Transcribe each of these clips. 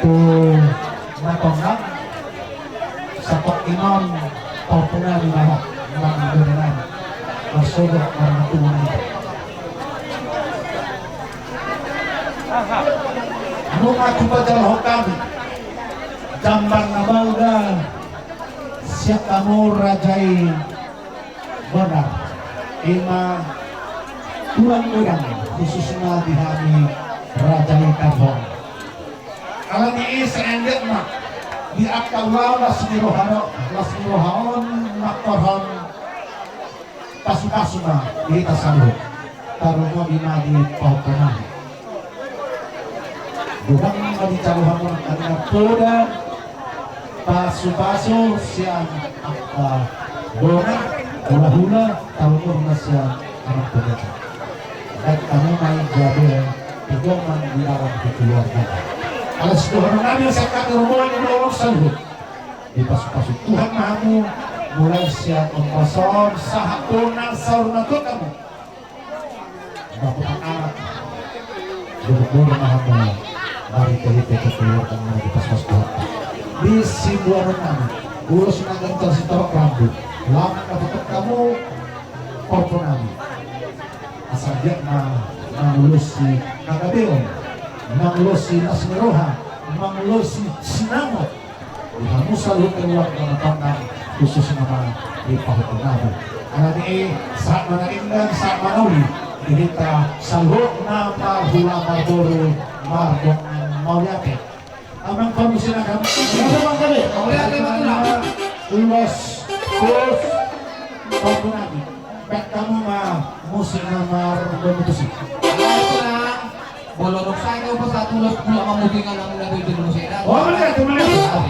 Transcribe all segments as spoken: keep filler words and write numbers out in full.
Matonggang, satongkin on, pahompu nami ma ho, manang bere nami, marsogok marnatubu nami. Nunga hupajalohon hami jambar na balga sian hamu raja i. Bonar, ima tulang godang khususna di hami raja i tarhon. Alani i saonjotna di angka ulaon las ni roha, las ni roha on, mangkorhon pasupasu ma di hita saluhut. Tarlumobi ma di pahompu nami. Godang ma dijalo hamu nangkaningan poda pasupasu sian angka bona, hulahula, tarlumobi ma sian amang pendeta. Baen hamu ma i gabe pedoman di dalam keluarga. Alas dohonon nami sian hami rombongan ni ulaon saluhut, dipasupasu Tuhan ma hamu mulai sian ombas on sahat tu na saur matua hamu. Dapotan anak, dohot boru ma hamu marhitehite keluarga na dipasupasu Tuhan. Di sibuanon nami, ulos na ganjang sitorop rambu, lam na tutup hamu pahompu nami. Asa anggiat ma mangulosi hagabeon, mangulosi las ni roha, mangulosi sinamot. Di hamu saluhut keluarga na tonggang, khususna ma di pahompu nami. Alani i sahat ma na denggan, sahat ma na uli di hita saluhut na marhula marboru mardongan mauliate. Amang pamusi na gabe. Mauliate ma tulang. Ulos pos pahompu nami. Baen hamu ma musik na marboru tusi. Alai tulang. Molo dung sae do pasatulos, mulak ma mutingan, amang na bete dulu sae da. Oh, melihat, melihat.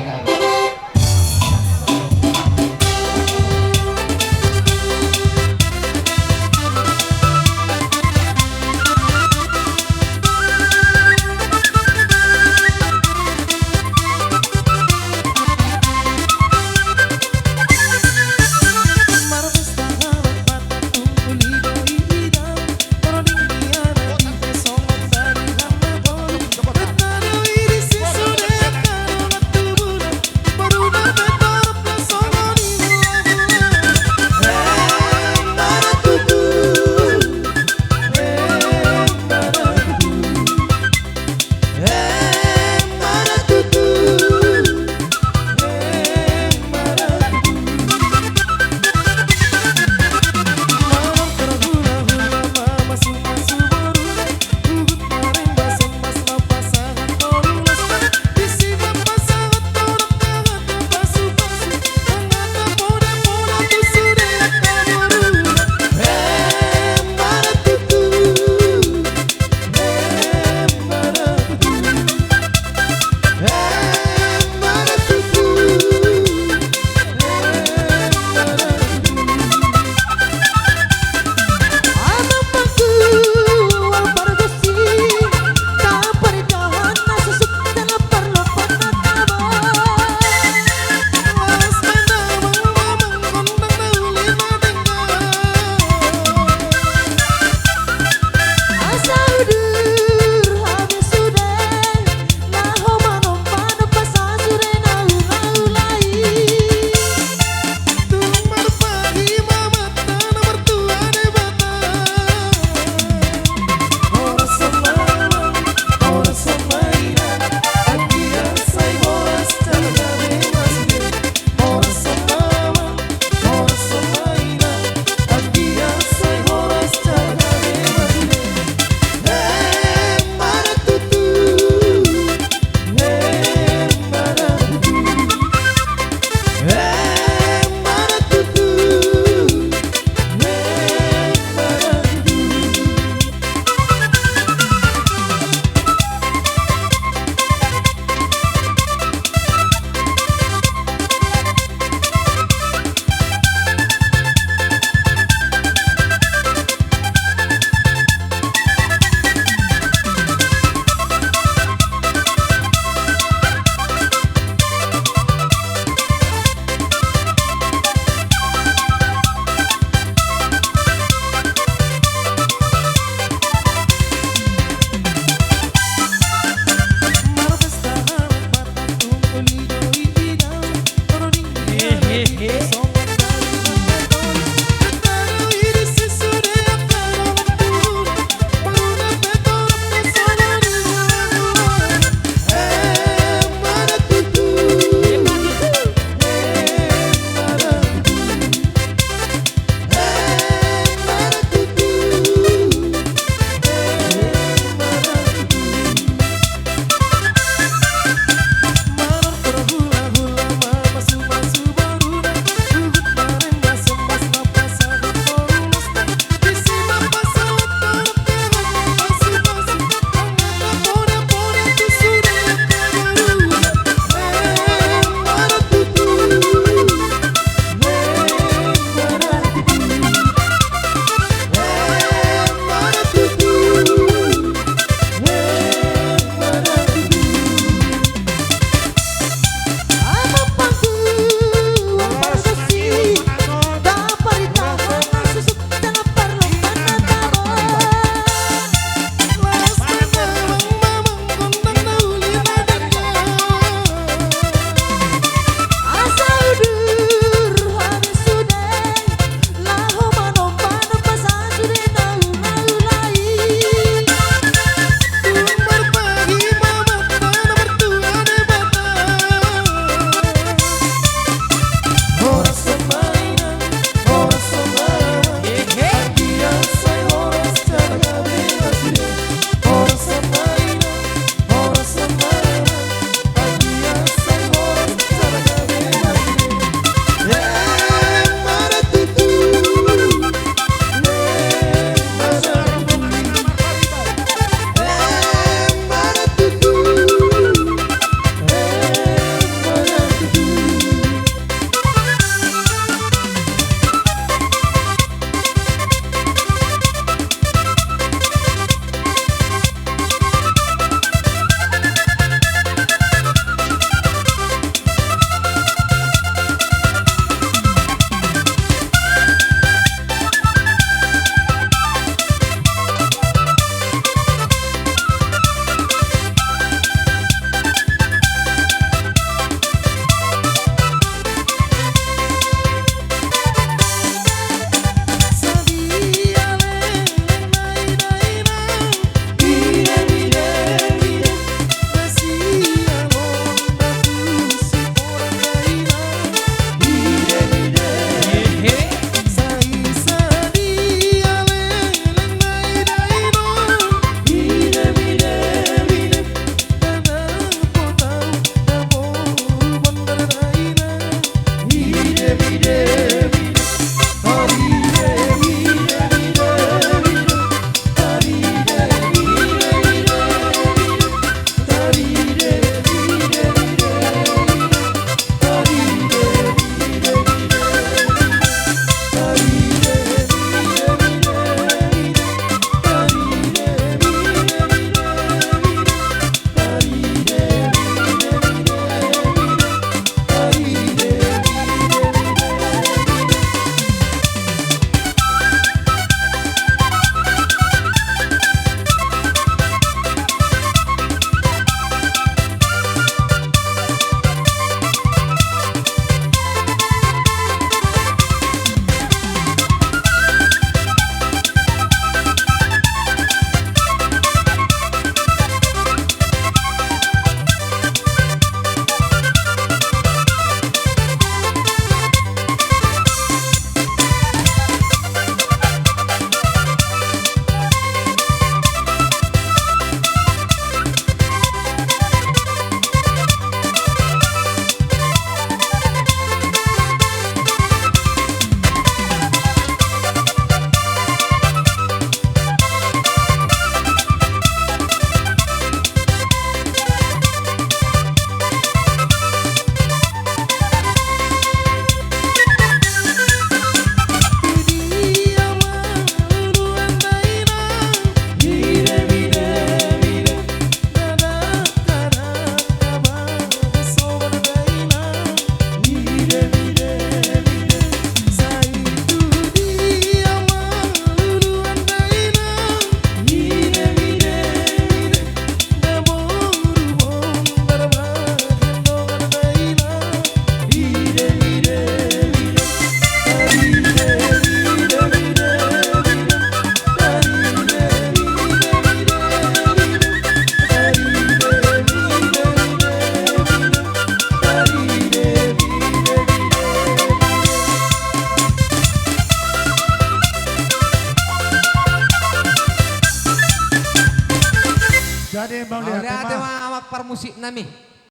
Mauliate ma. Mauliate ma, amang parmusik nami.